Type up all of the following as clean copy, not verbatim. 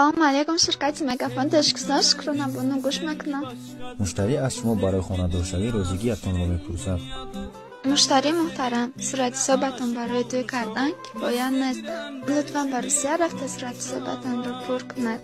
Салому алейкум, ширкати Мегафон Тоҷикистон, шукрона бону, гӯш мекунам. Муштарӣ аз шумо барои хонадоршавӣ розигиятонро мепурсад. Муштарии муҳтарам, суратҳисобатон барои тӯй кардан кифоя нест. Лутфан ба Русия рафта суратҳисобатонро пур кунад.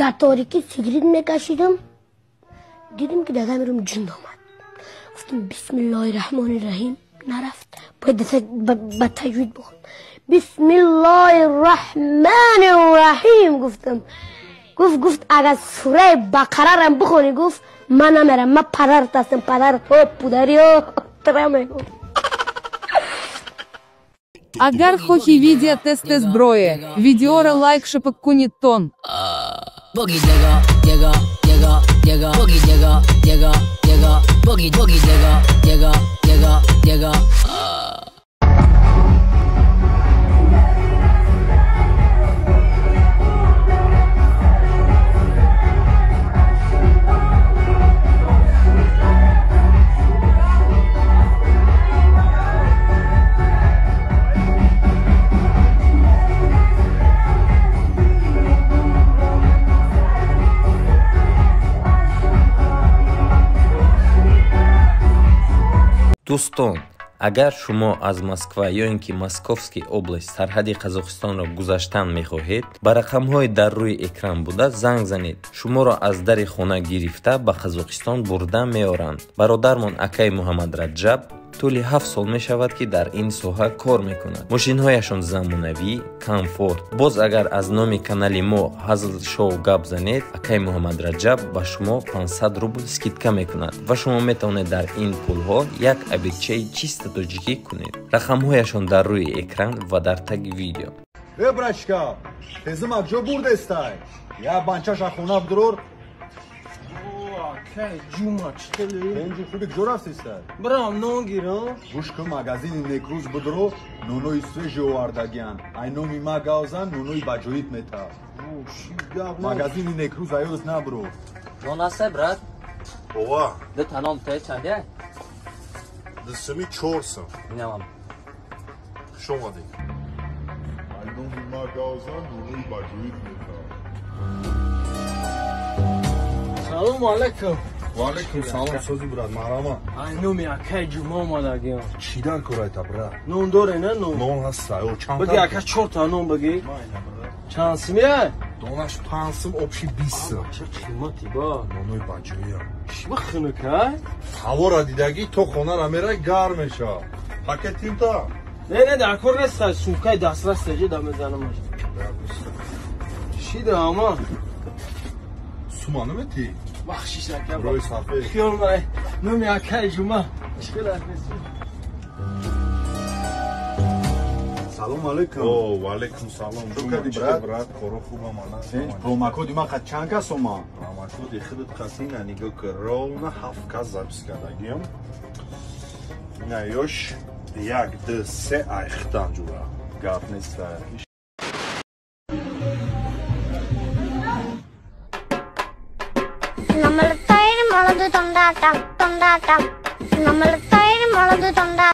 Дар торикӣ сигарет мекашидам, дидам ки дар камерам ҷин омад. Гуфтам бисмиллоҳи раҳмони раҳим, нарафт. Бояд ба таҷвид бихонам. Бисмиллоҳи раҳмони раҳим гуфтам. Гуфт агар сураи Бақарарам бихонӣ, гуфт ман намерам, ман падарат ҳастам, падарат пудариё траме. Агар хохи видео тест зброи, видеора лайк шапак кунит тон. Boogie digga, digga, digga, digga, boogie digga, digga, digga, boogie boogie digga, digga, digga, digga. Дӯстон, агар шумо аз Москва ё ин ки Московский область сарҳади Қазоқистонро гузаштан мехоҳед, ба рақамҳои дар рӯи экран буда занг занед. Шуморо аз дари хона гирифта ба Қазоқистон бурда меоранд. Бародармон акай Муҳаммад Раҷаб тӯли 7 сол мешавад, ки дар ин соҳа кор мекунад. Мошинҳояшон замонавӣ, комфорт. Боз агар аз номи канали мо Ҳазл Шоу гап занед, акай Муҳаммад Раҷаб ба шумо 500 рубл скидка мекунад ва шумо метавонед дар ин пулҳо як обедчаи чиста тоҷикӣ кунед. Рақамҳояшон дар рӯи экран ва дар таги видео. Э, брачка, тезима ҷо бурдестай? Я банчаша хона бидурор. Ҷума, чӣ хеле? Энҷи хуби куҷо рафтестай? Бирам нон гирам. Гӯш кун, магазини Некрӯз бидуро, нонои свежий овардагиян. Ай номи ма гавзан, нонои баҷоиб мета. Магазини Некрӯз аёдат набуро. Нон ҳастай, брат? Ова. Ду та нон те чанде? Ду сими чор сим. Инамам. Хуш омадед. Ай номи ма гавзан, нонои баҷоиб мета. Салому алайкум. Ва алайкум салом, сози брат, марҳама. Ай номи акай Ҷума омадагиам. Чӣ дар корайта, брат? Нон доре, на нон? Нон ҳаста, ё чанд? Баги ака 4 та нон баги. Чанд симия? Донаш 5 сим, обши 20 сим. Чӣ қимати ба? Нонои баҷоиям. Чӣ ба хунук, ай? Ҳавора дидагӣ то хонара мерай гарм мешавад. Пакет тимта? Не, не, дар кор нест, сумкаи дастрас теҷи да мезанамаш. Чӣ да ама? Сума наметӣ? Бахшиш ака. Рӯи сафед. Хиёл май. Номи акай Ҷума. Чӣ хел аст? Салом алейкум. О, ва алейкум салом. Чӣ кардӣ, брат? Брат, коро хубам ана. Промокоди ма қад чанд кас омад? Промокоди худат қасина нигоҳ кун, ровно 7 кас запис кардагиам. Ина ёш 1 2 3 ай хитан ҷура. Гап нест. நம்மள தயிர் மிளகு தொண்டாட்டம் தொண்டாட்டம் நம்மள தயிர் மிளகு தொண்டா.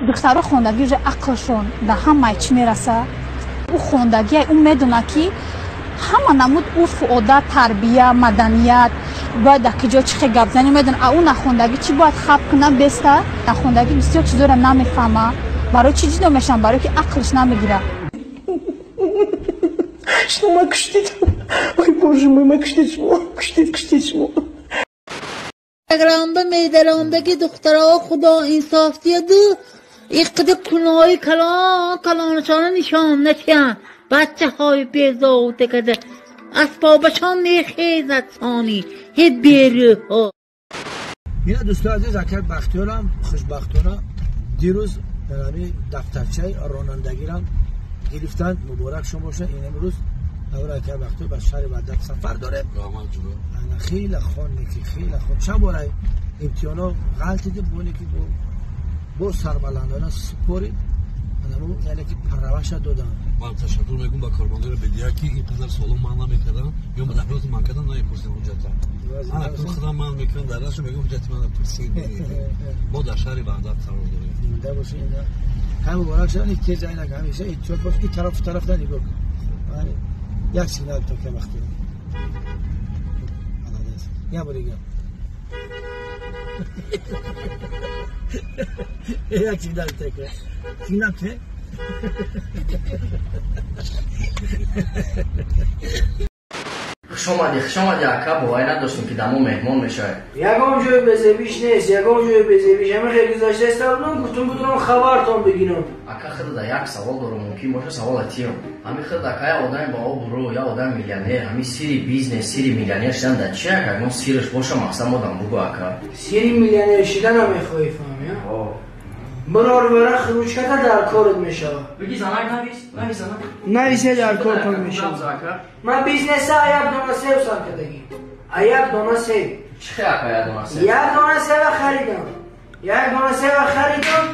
Духтаро хондагӣ уже ақлшон дар ҳамаи чӣ мераса. Ӯ хондагия, ӯ медонад, ки ҳама намуд урфу одат, тарбия, маданият бояд дар киҷо чӣ хел гап занӣ медонад. А ӯ нахондагӣ чӣ бояд хаб кунад беста? Нахондагӣ бисёр чизоро намефаҳма. Барои чӣ ҷудо мешаванд? Барои ки ақлш намегирад. Что ма куштед? Ой, боже мой, ма куштед шумо, куштед, куштед шумо. Инстаграмда медаромдаги духтаро худо инсоф диҳаду иқиди кунои калон калонашона нишон натиҳанд. Бачаҳои безовта када асбобашон мехезад сони ҳе берӯҳо. Ина дӯстои азиз, акай Бахтиёрам хушбахтона дирӯз ҳамин дафтарчаи ронандагирам гирифтанд. Муборак шумо бошад. Ин имрӯз навра акай Бахтиёр ба шаҳри Ваҳдат сафар дорем. Ана хеле хон неки, хеле хон. Чанд бора имтиҳоно ғалтиди, боне ки бо сарбаландона супорид. Яъне ки парраваша додам. Ман ташаккур мекунам ба кормандони бедия, ки ин қадар суоло ман намекардам ё ба дафъиоти ман кардам намепурсидам ҳуҷҷата. Ман акнун худам ман мекунам, дар расо мегӯям ҳуҷҷати ман пурсид. Мо дар шаҳри Ваҳдат қарор дорем. Зинда бошед. Ина ҳам муборак шавад. Тез айнак ҳамеша эҳтиёт бош, ки тараф тараф нигоҳ кун. Як сигнал то ки вақти. Молодец. Я бор дигар. Як сигнал то ки. Сигнал те? Хушомадӣ, хушомадӣ ака, боварӣ надоштем ки дамо меҳмон мешавед. Ягон ҷои безебиш нест, ягон ҷои безебиш. Ҳама хеле гузашта истабудам, гуфтум будурам хабартон бигирам. Ака, худда як савол дорам, мумкин боша савола тиём. Ҳами худда ака я одами ба обрӯ, я одами миллионер, ҳами сири бизнес, сири миллионер шидан дар чи ака? Ягон сириш боша, мақсад модам бугӯ ака. Сири миллионер шиданам мехоҳӣ фаҳмӣ, а? Бирор варақ ручката дар корат мешавад. Биги занак навис, навис занак. Нависе дар кортон мешавад. Ман бизнеса як дона себ сар кардагӣ. Як дона себ. Чӣ хел ака як дона себ? Як дона себа харидам. Як дона себа харидам.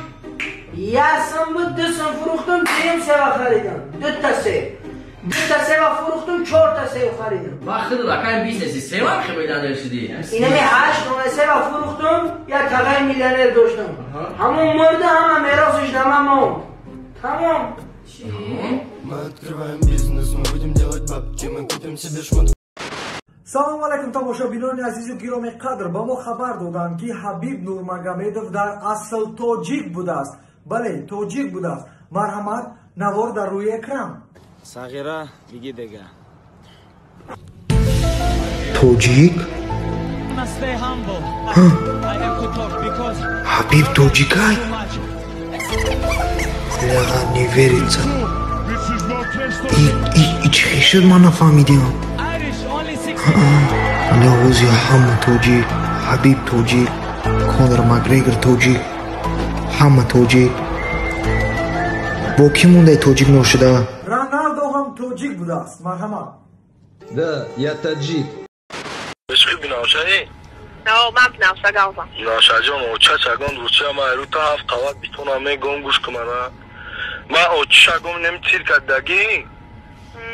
Як сум буд, ду сум фурӯхтум, дуюм себа харидам. Дута себ. Дута себа фурӯхтум, чорта себ харидам. Ба худат ака бизнеси себам хел миллионер шудӣ. Инами 8 дона себа фурӯхтум, як тағаи миллионер доштам. Ҳамон мурда, ҳама меросиш дама монд. Тамом. Мы открываем бизнес, мы будем делать бабки, мы купим себе шмот. Салом алайкум, тамошобинони азизу гироми қадр. Ба мо хабар доданд, ки Ҳабиб Нурмагомедов дар асл тоҷик будааст. Бале, тоҷик будааст. Марҳамат, навор дар рӯи экран. Сағира, биги дега. Тоҷик? Ҳабиб тоҷикай? Бля, не верится. И чӣ шуд, ман нафаҳмидиам. Али овози ҳама тоҷик, Ҳабиб тоҷик, Конор Макгрегор тоҷик, ҳама тоҷик. Бо кӣ мондай тоҷик ношуда? Роналдо ҳам тоҷик будааст. Марҳамат. Да, я таджик. Ишқи бинавшаӣ? Ман бинавша галзам. Бинавшаҷон, оча чагон руча ма рута ҳафт қават битона мегом гӯш кумана. Ма оча гом нем тир кардагӣ.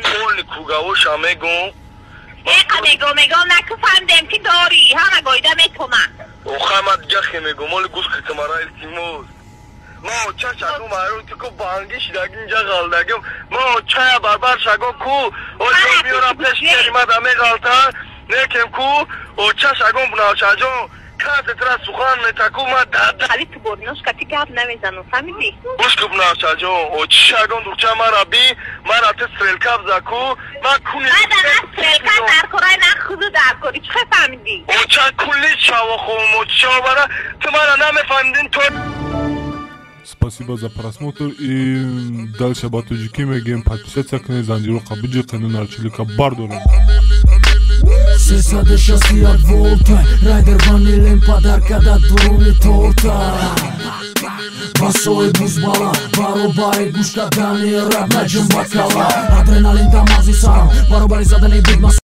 Поли кугавоша мегом. Эқа мегом, мегом наку фаҳмидем ки дорӣ, ҳама гоида метома. Оха ма дига мегом, оли гӯш кумара илтимос. Ма оча шагом айрон ку банги шидагӣ инҷа ғалдагим. Ма очая барбар шагом ку, оча миёрам пеш керима да меғалта. Некем ку, оча шагом бунавшаҷон, касе тра сухан метаку ма дада. Али ту бориношка ти гап намезанам, фаҳмидӣ? Гӯш ку бунавшаҷон, очи шагом духча мара би, мара ту стрелка бза ку, ма куни. Мада на стрелка дар корай, на худу дар кори, чӣ хел фаҳмидӣ? Оча кулли шавохом, оча бара, ту мара намефаҳмидин то. Спасибо за просмотр и дальше ба тоҷикӣ мегӯем: подписаться кунед, занҷироқа биҷиқену нарчилика бардорем. 361 волта райдер ванилен подарка да дуруни торта. Басои бузбала баробари гӯш кардани раб наҷум бакала. Адреналин дамази сарам баробари задани бигма.